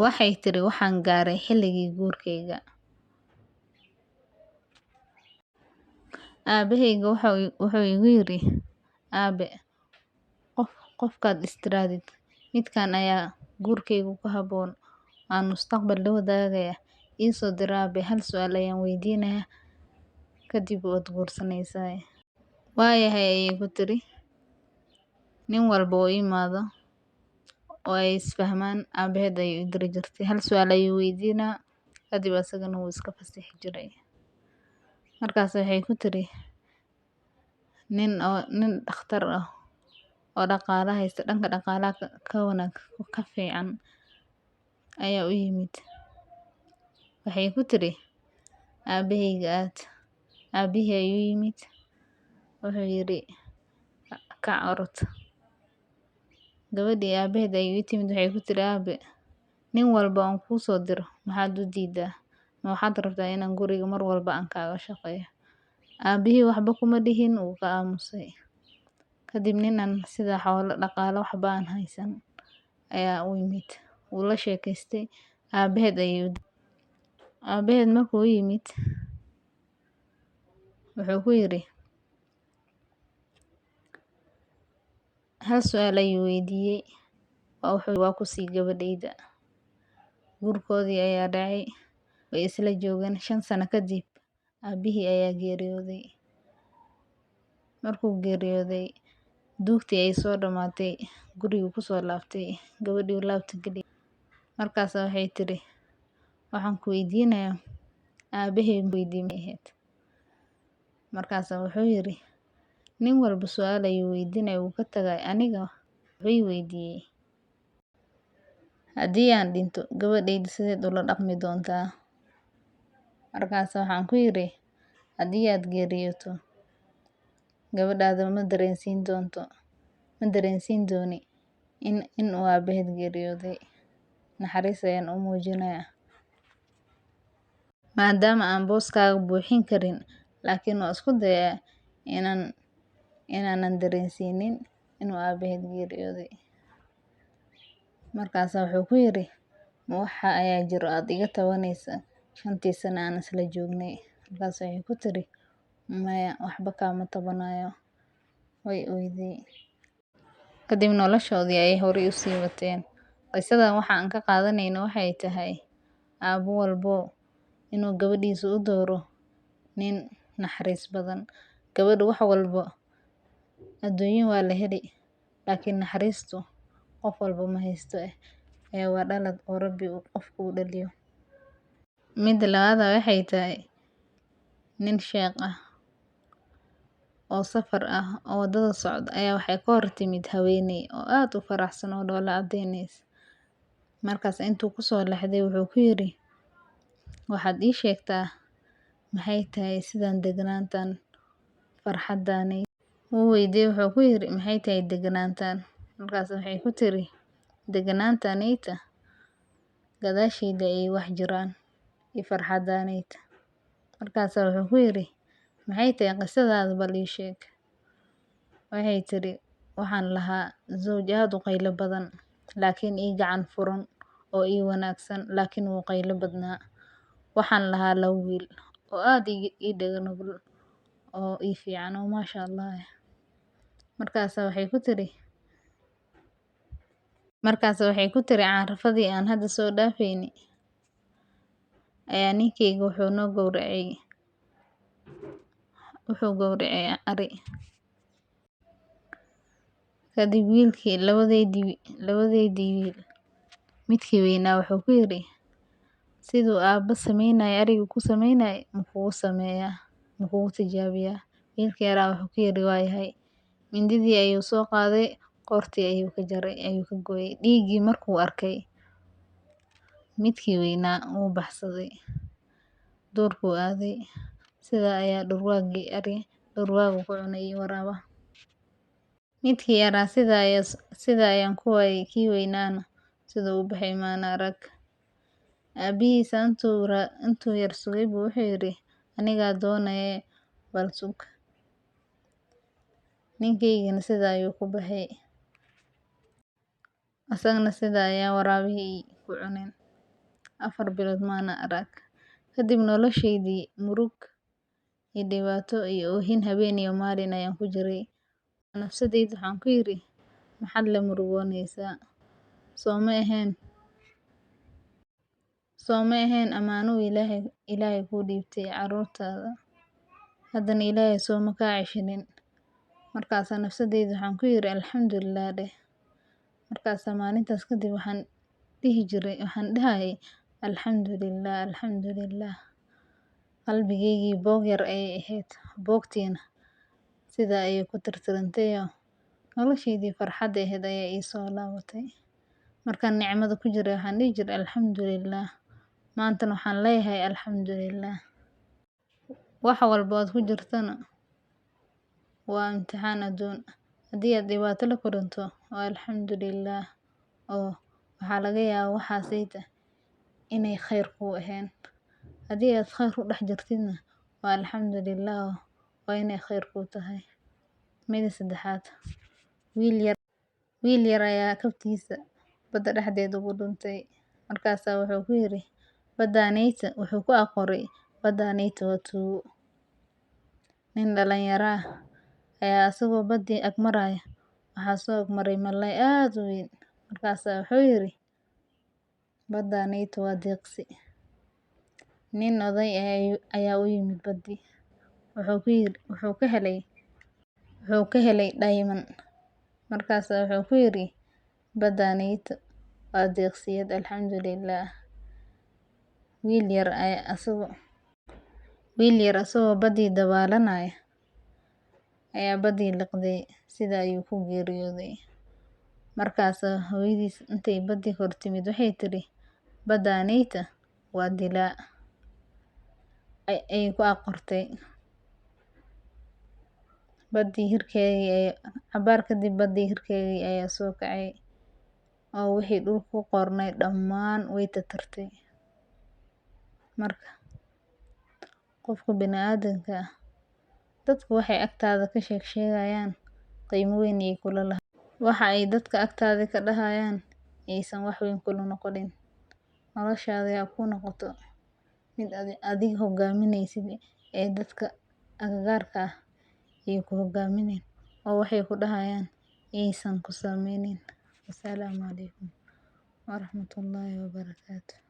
Waxay tiri waxaan gaaray xilligii guurkayga. Aabaheyga wuxuu igu yiri, aabe, qofkaad istiraadid midkaan ayaa guurkaygu ku habboon, aan mustaqbal la wadaagaya. Ii soo dir aabe, hal su'aal ayaan weydiinaya, kadib waad guursanaysaa. Waayahay ayay ku tiri. Nin walba oo imaado oo ay isfahmaan, aabaheed ayuu u diri jirtay. Hal su'aal ayuu weydiinaa, kadib asagana wuu iska fasixi jiray. Markaas waxay ku tiri nin dhakhtar ah oo dhaqaala haysta, dhanka dhaqaalaha ka wanaag ka fiican ayaa u yimid. Waxay ku tiri aabaheyga aad. Aabihii ayuu yimid. Wuxuu yiri kac orod. Gabadhii aabaheed ayuu u timid. Waxay ku tiri aabe, nin walba aan kuu soo diro maxaad u diidaa? Ma waxaad rabtaa inaan guriga mar walba aan kaaga shaqeeyo? Aabihii waxba kuma dhihin, wuu ka aamusay. Kadib nin aan sida xoolo dhaqaalo waxba aan haysan ayaa u yimid. Wuu la sheekaystay. Aabaheed ayuu aabaheed markuu u yimid wuxuu ku yiri hal su'aal ayuu weydiiyey. Waa ku sii gabadhayda. Guurkoodii ayaa dhacay. Way isla joogeen 5 sano kadib. Aabihii ayaa geeriyooday. Markuu geeriyooday, duugtii ay soo dhamaatay, gurigu ku soo laabtay, gabadhii uu laabta geliyay. Markaas waxay tiri, waxaan ku weydiinayaa aabahey weydiin ahayd. Markaas wuxuu yiri, nin walba su'aal ayuu weydiinay, wuu ka tagay, aniga wuxuu weydiiyey. Haddii aan dhinto, gabadhayda sideed ula dhaqmi doontaa? Markaas waxaan ku yiri, haddii aad geeriyooto, gabadhaada ma dareensiin doonto, ma dareensiin dooni in uu aabaheed geeriyooday. Naxariis ayaan u muujinayaa. Maadaama aan booskaaga buuxin karin, laakiin waa isku dayaa inaanan dareensiinin inuu aabaheed geeriyooday. Markaas wuxuu ku yiri, ma waxa ayaa jiro aad iga tabanaysa 5 sano aan isla joognay. Markaas waxay ku tiri, maya, waxba kaama tabanayo. Way oyday. Kadib noloshoodii ayay horay u sii wateen. Qisadan waxa aan ka qaadanayno waxay tahay aabo walbo inuu gabadhiisa u dooro nin naxariis badan. Gabadhu wax walbo adduunyo waa la heli, laakiin naxariistu qof walbo ma haysto ee waa dhalad oo Rabbi uu qofku u dhaliyo. Mid labaad waxay tahay nin sheekh ah oo safar ah oo waddada socda ayaa waxay ka hor timid haweeney oo aad u faraxsan oo dhoola caddeynaysa. Markaas intuu ku soo leexday wuxuu ku yiri, waxaad ii sheegtaa maxay tahay sidaan deganaantan farxaddaanay. Wuu weydiiyey, wuxuu ku yiri maxay tahay deganaantan. Markaas waxay ku tiri deganaantanayta gadaashayda ay wax jiraan i farxaddaanayta. Markaas wuxuu ku yiri maxay tahay qisadaada, bal ii sheeg. Waxay tiri waxaan lahaa zawj aad u qaylo badan, laakiin ii gacan furan oo ii wanaagsan, laakiin wuu qaylo badnaa. Waxaan lahaa laba wiil oo aad ii dhaga nugul oo ii fiican oo maasha Allah. Markaas waxay ku tiri, markaas waxay ku tiri caarafadii aan hadda soo dhaafayni ayaa ninkeyga wuxuu noo gowracay, wuxuu gowracay ari. Kadib wiilkii labadeydii wiil midkii weynaa wuxuu ku yiri siduu aabba sameynay ariga ku sameynay ma kugu sameeyaa, ma kugu tijaabiyaa. Wiilkii yaraa wuxuu ku yiri waayahay. Mindidii ayuu soo qaaday, qoortii ayuu ka jaray, ayuu ka gooyay. Dhiiggii markuu arkay midkii weynaa wuu baxsaday, duurkuu aaday. Sidaa ayaa dhurwaagii ari dhurwaagu ku cunay waraaba. Midkii yaraa sida ayaan ku waayay, kii weynaana siduu u baxay maana arag. Aabihiisa intuu yar sugay buu wuxuu yiri anigaa doonaya bal sug. Ninkaygana sida ayuu ku baxay. Asagna sida ayaa waraabihii ku cuneen. 4 bilood maana arag. Kadib noloshaydii murug iyo dhibaato iyo oohin habeen iyo maalin ayaan ku jiray. Nafsadeyda waxaan ku yiri, maxaad la murugoonaysaa? Soo ma ahayn? Soo ma ahayn ammaano Ilaahay kuu dhiibtay carruurtaada? Haddana Ilaahay soo ma kaa ceshinin. Markaasaa nafsadeyda waxaan ku yiri, alxamdulillah dheh. Markaasaa maalintaas kadib waxaan dhihi jiray, waxaan dhahayay alxamdulillah, alxamdulillah. Qalbigeygii boog yar ayay ahayd, boogtiina sida ayay ku tirtirantayo. Noloshaydii farxad ahayd ayaa ii soo laabatay. Markaan nicmada ku jiray waxaan dhihi jiray alxamdulillah. Maantana waxaan leeyahay alxamdulillah. Wax walba ood ku jirtana waa imtixaan adduun. Haddii aad dhibaato la kulanto waa alxamdulillah, oo waxaa laga yaabaa waxaasayta inay khayr kuu ahayn. Haddii aad khayr ku dhex jirtidna waa alxamdulillah, oo waa inay khayr kuu tahay. Mida saddexaad, wiil yar ayaa kabtiisa badda dhexdeed ugu dhuntay. Markaasaa wuxuu ku yiri, baddaaneyta wuxuu ku aqoray baddaaneyta waa tuugo. Nin dhalinyaro ah ayaa asagoo baddii ag maraya, waxaa soo ag maray malay aad u weyn. Markaasaa wuxuu yiri, baddaaneyta waa deeqsi. Nin oday ayaa u yimid baddii. Wuxuu ku yiri, wuxuu ka helay dayman. Markaasaa wuxuu ku yiri, baddaaneyta waa deeqsiyad, alxamdulillah. Wiil yar asagoo baddii dabaalanaya ayaa baddii liqday, sida ayuu ku geeriyooday. Markaasaa hooyadiis intay baddii hor timid waxay tiri, baddaaneyta waa dilaa. Ay ku aqortay. Baddii hirkeedii ay cabaar kadib baddii hirkeedii ayaa soo kacay oo wixii dhul ku qornay dhammaan way tirtirtay. Marka qofka bini'aadanka ah, dadku waxay agtaada ka sheeg sheegayaan qiimo weyn ay kula lahayn. Waxa ay dadka agtaada ka dhahayaan aysan wax weyn kula noqonin. Noloshaada ayaa ku noqoto mid adiga hogaaminaysid ee dadka agagaarka ah iyo ku hoggaaminin oo waxay ku dhahayaan aysan ku saameynin. Wassalamu alaikum warahmatullahi wabarakatuh.